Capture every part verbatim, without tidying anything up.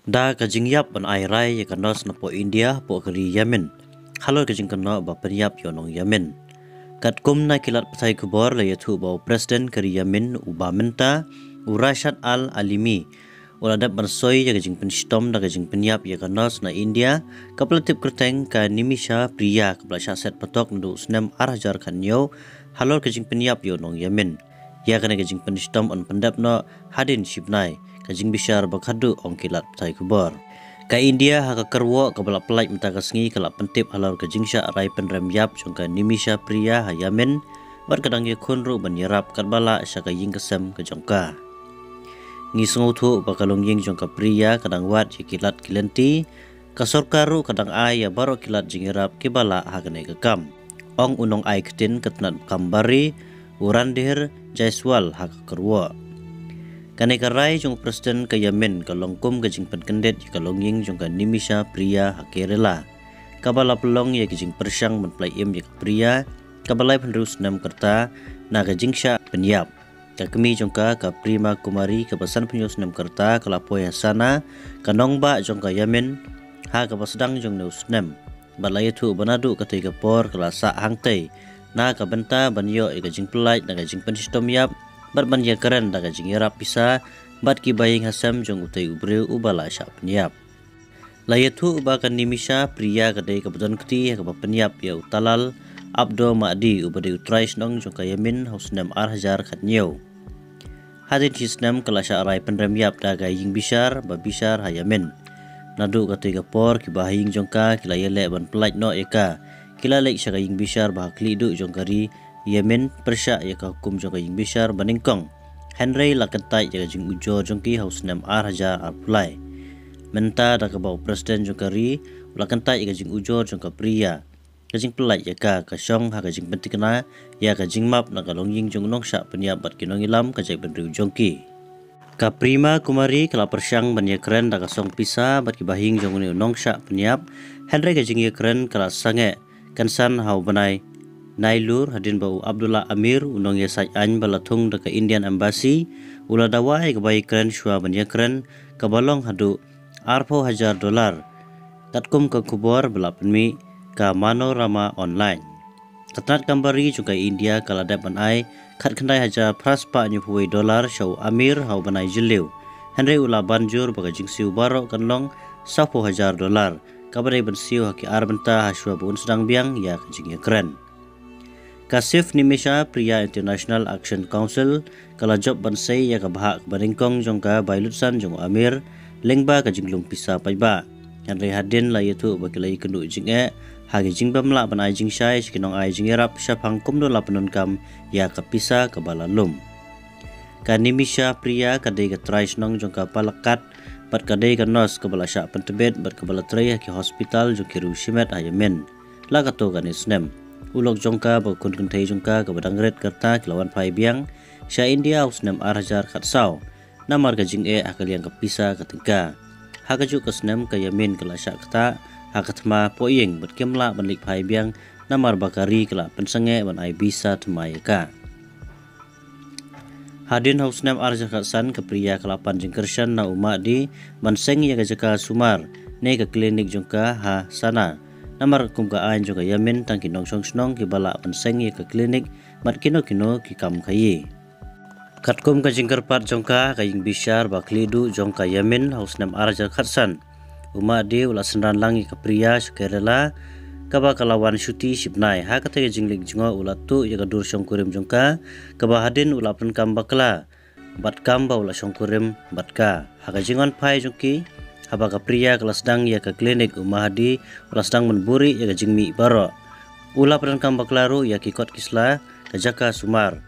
Da ka jingïap ban ai rai ïa ka nurse napoh India hapoh ka ri Yemen halor ka jingkynnoh ba pynïap ïa u nong Yemen. Katkum na ki lad pathai khubor la ïathuh ba u President ka ri Yemen uba mynta, u Rashad Al Alimi, u la dep ban soi ïa ka jingpynshitom da ka jingpynïap ïa ka nurse na India kaba la tip kyrteng ka Nimisha Priya kaba la shah set patok naduh u snem ar hajar khatñiew halor ka jingpynïap ïa u nong Yemen. Ïa kane ka jingpynshitom yn pyndep noh hadien shi bnai, ka jingbishar ba khadduh, ong ki lad pathai khubor. Ka India ha ka kyrwoh kaba la pyllait mynta ka sngi ka la pyntip halor ka jingshah rai pynrem ïap jong ka Nimisha Priya ha Yemen, bad ka dang ïakhun ruh ban ïarap katba lah sha ka ïing ka sem ka jong ka. Ngi sngewthuh ba ka longïing jong ka Priya ka dang wad ïa ki lad ki lynti, ka sorkar ruh ka dang ai ïa baroh ki lad jingïarap kiba lah ha kane ka kam, ong u nongai ktien ka tnat kam bari, u Randhir Jaiswal, ha ka kyrwoh. Kane ka rai jong u President ka Yemen ka long kum ka jingpynkyndit ïa ka longïing jong ka Nimisha Priya ha Kerala, kaba la pynlong ïa ka jingpyrshang ban pynlait im ïa ka Priya kaba laiphew hynriew snem ka rta na ka jingshah pynïap. Ka kmie jong ka, ka Prema Kumari kaba sanphew hynñiew snem ka rta, ka la poi ha Sana'a, ka nongbah jong ka Yemen, ha kaba sdang jong une u snem. Bad la ïathuh ba naduh katei ka por ka la sah hangtei na ka bynta ban ïoh ïa ka jingpyllait na ka jingpynshitom ïap bad ban ïakren da ka jingïarap pisa bad ki bahaïing hasem jong utei u briew uba la shah pynïap. La ïathuh ba ka Nimisha Priya ka dei kaba don kti ha kaba pynïap ïa u Talal Abdo Mahdi uba dei u trai shnong jong ka Yemen ha u snem ar hajar khatñiew. Hadien shi snem ka la shah rai pynrem ïap da ka ïing bishar ba bishar ha Yemen. Naduh katei ka por ki bahaïing jong ka ki la ïaleh ban pynlait noh ïa ka. Ki la leit sha ka ïing bishar ba ha khlieh duh jong ka ri Yemen pyrshah ïa ka hukum jong ka ïing bishar ba nyngkong. Hynrei la kyntait ïa ka jingujor jong ki ha u snem ar hajar arphew lai. Mynta da kaba u President jong ka ri u la kyntait ïa ka jingujor jong ka Priya, ka jingpynlait ïa ka ka shong ha ka jingpynthikna ïa ka jingmap na ka longïing jong u nongshah pynïap bad ki nongïalam ka jaitbynriew jong ki. Ka Prema Kumari ka la pyrshang ban ïakren da ka song pisa bad ki bahaïing jong une u nongshah pynïap, hynrei ka jingïakren ka la sangeh kynsan ha u bnai Nailur hadien ba u Abdullah Amir, u nongïasaid aiñ ba la thung da ka Indian Embassy, u la dawa ïa kaba ïakren shuwa ban ïakren, kaba long haduh arphew hajar dollar, katkum ka khubor ba la pynmih ka Manorama Online. Ka tnat kam bari jong ka India ka la dep ban ai khatkhyndai hajar phra spah hynñiewphew wei dollar sha u Amir ha u bnai Jylliew. Hynrei u la ban jur ba ka jingsiew baroh kan long sawphew hajar dollar, kaba dei ban siew ha ki ar bynta ha shuwa ba un sdang biang ïa ka jingïakren. Ka Save Nimisha Priya International Action Council ka la jop ban sei ïa ka bhah kaba nyngkong jong ka bai lutsan jong u Amir, lyngba ka jinglum pisa paidbah. Hynrei hadien la ïathuh ba ki la ïakynduh jingeh ha ki jingbym lah ban ai jingshai sha ki nongai jingïarap shaphang kumno la pyndonkam ïa ka pisa kaba la lum. Ka Nimisha Priya ka dei ka trai shnong jong ka Palakkad bad ka dei ka nurse kaba la shah pyntbit bad kaba la trei ha ki hospital jong ki riew shimet ha Yemen. La kato kane snem, u lok jong ka bad ka khun kynthei jong ka kaba dang rit ka rta ki la wan phai biang sha India ha u snem ar hajar khatsaw, namar ka jingeh ha ka liang ka pisa ka tyngka. Ha kajuh ka snem ka Yemen ka la shah ktah ha ka thma pohïing bad kim lah ban leit phai biang namar ba ka ri ka la pynsangeh ban ai visa thma ïa ka. Hadien ha u snem ar hajar khatsan ka Priya ka la pan jingkyrshan na u Mahdi ban seng ïa ka jaka sumar ne ka klinik jong ka ha Sana'a. Namar kum ka aiñ jong ka Yemen tang ki nongshong shnong kiba lah ban seng ïa ka klinik bad kino kino ki kam khaïi. Katkum ka jingkyrpad jong ka, ka ïing bishar ba khlieh duh jong ka Yemen ha u snem ar hajar khatsan, u Mahdi u la synran lang ïa ka Priya sha Kerala, kaba ka la wan shuti shi bnai. Ha katei ka jingleit jngoh u la tuh ïa ka dur shongkurim jong ka, kaba hadien u la pyndonkam bakla bad kam ba u la shongkurim bad ka. Ha ka jingwan phai jong ki, haba ka Priya ka la sdang ïa ka klinik, u Mahdi u la sdang ban buhrieh ïa ka jingmih baroh. U la pyndonkam bakla ruh ïa ki kot ki sla, ka jaka sumar.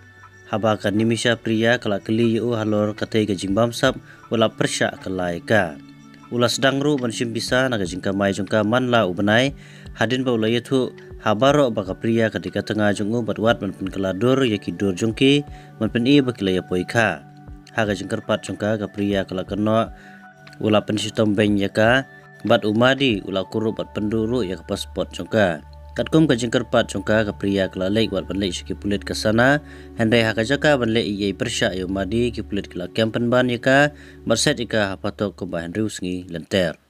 Haba ka Nimisha Priya ka la kylli ïa u halor katei ka jingbamsap, u la pyrshah kylla ïa ka. U la sdang ruh ban shim pisa na ka jingkamai jong ka man la u bnai, hadien ba u la ïathuh ha baroh ba ka Priya ka dei ka tnga jong u bad wat ban pynkylla dur ïa ki dur jong ki, ban pyni ba ki la ïapoi kha. Ha ka jingkyrpad jong ka, ka Priya ka la kynnoh u la pynshitom beiñ ïa ka, bad u Mahdi u la kurup bad pynduh ruh ïa ka passport jong ka. Katkum ka jingkyrpad jong ka, ka Priya ka la leit wat ban leit sha ki pulit ka Sana, hynrei ha ka jaka ban leit ei ei pyrshah ïa u Madi, ki pulit ki la kem pynban ïa ka bad set ïa ka ha phatok kumba hynriew sngi lynter.